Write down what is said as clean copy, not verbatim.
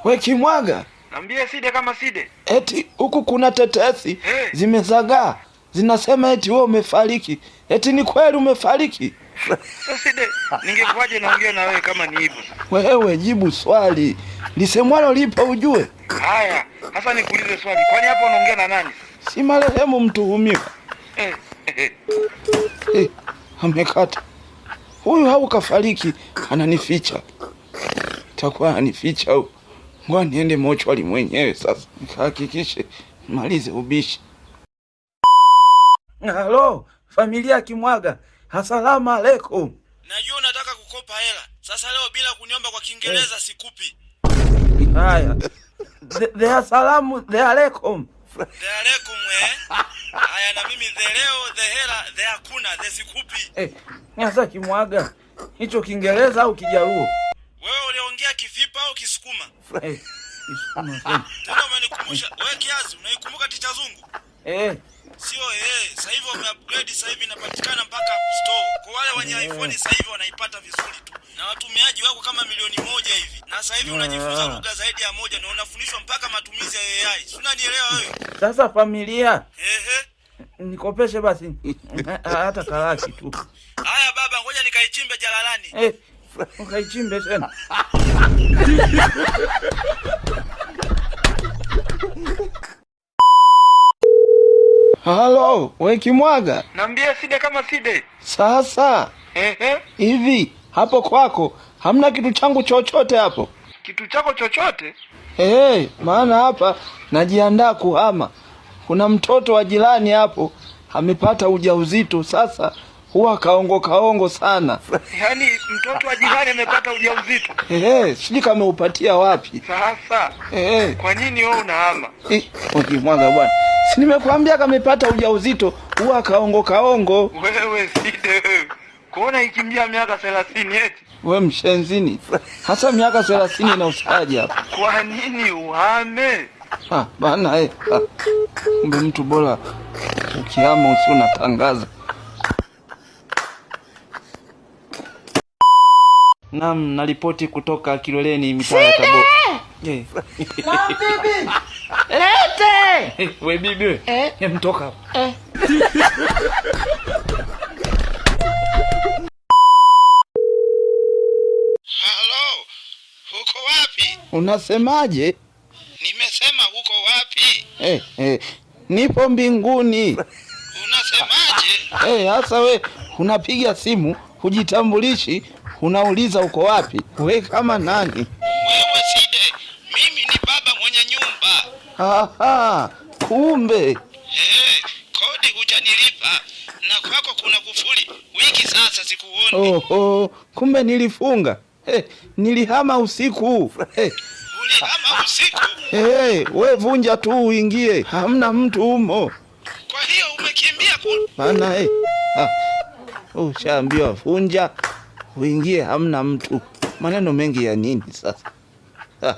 We Kimwaga, Niambie Side kama Side. Eti huku kuna tetesi Hey. zimezagaa zinasema eti wewe umefariki. Eti ni kweli umefariki? Sasa Side, ningekuwaje naongea na wewe kama ni hivyo? Wewe jibu swali lisemwalo lipo ujue. Haya, sasa nikuulize swali. Kwani hapo unaongea na nani? Si marehemu mtuhumiwa. Eh, eh, Eh, amekata huyu, hau kafariki, ananificha. Takuwa ananificha au? Ngoja niende mochwali mwenyewe sasa nikahakikishe malize ubishi. Halo, familia Kimwaga, asalamu alaikum. Najua unataka kukopa hela. Sasa leo bila kuniomba kwa Kiingereza sikupi. Haya, the asalamu the alaikum. The alaikum eh. Haya na mimi the leo the hela the hakuna the sikupi. Eh, sasa Kimwaga, hicho Kiingereza au Kijaluo? Wewe uliongea Kifipa au Kisukuma? Eh, Kisukuma tena. Tena umenikumbusha. Wewe kiazi, unaikumbuka Ticha Zungu? Eh, Sio eh, sasa hivi wameupgrade, sasa hivi inapatikana mpaka App Store. Kwa wale wenye iPhone sasa hivi wanaipata vizuri tu. Na watumiaji wako kama 1 milioni hivi. Na sasa hivi unajifunza lugha zaidi ya moja na unafundishwa mpaka matumizi ya AI. Si unanielewa wewe? Sasa familia, Ehe. nikopeshe basi hata kalaki tu. Haya baba, ngoja nikaichimbe jalalani. Eh, ukaichimbe tena. Halo, we Kimwaga. Niambie Side kama Side. Sasa Eh, eh. hivi hapo kwako hamna kitu changu chochote hapo? Kitu chako chochote? Hey, maana hapa najiandaa kuhama. Kuna mtoto wa jirani hapo amepata ujauzito, sasa huwa kaongo kaongo sana. Yaani mtoto wa jirani amepata ujauzito. Hey, sijui kameupatia wapi. Sasa Hey, kwa nini wewe unahama? eh, Kimwaga bwana, si nimekuambia kamepata ujauzito huwa kaongo kaongo. Wewe Side wewe. Kuona ikimbia miaka 30 eti. We mshenzini, hasa miaka 30 na usaji hapa. Kwa nini uhame? Ah, bana eh. Ah. Kumbe mtu bora ukihama usi unatangaza. Naam, naripoti kutoka Kiloleni mitaa ya Tabora. Eh. Bibi. Lete. We bibi we. Eh. Mtoka hapa. Eh. Halo, uko wapi? Unasemaje? Nimesema uko wapi? Eh, eh, nipo mbinguni. Unasemaje? Eh, hasa we unapiga simu, hujitambulishi, unauliza uko wapi? We kama nani? Wewe Side, mimi ni baba mwenye nyumba. Aha, kumbe. Eh, kodi hujanilipa na kwako kuna kufuli. Wiki sasa sikuoni. Oho, kumbe nilifunga. Eh, nilihama usiku. Eh, Ulihama usiku? eh, we vunja tu uingie, hamna mtu humo. Kwa hiyo umekimbia ku... Maana eh, ah, ushaambiwa vunja uingie, hamna mtu. Maneno mengi ya nini sasa? Ah.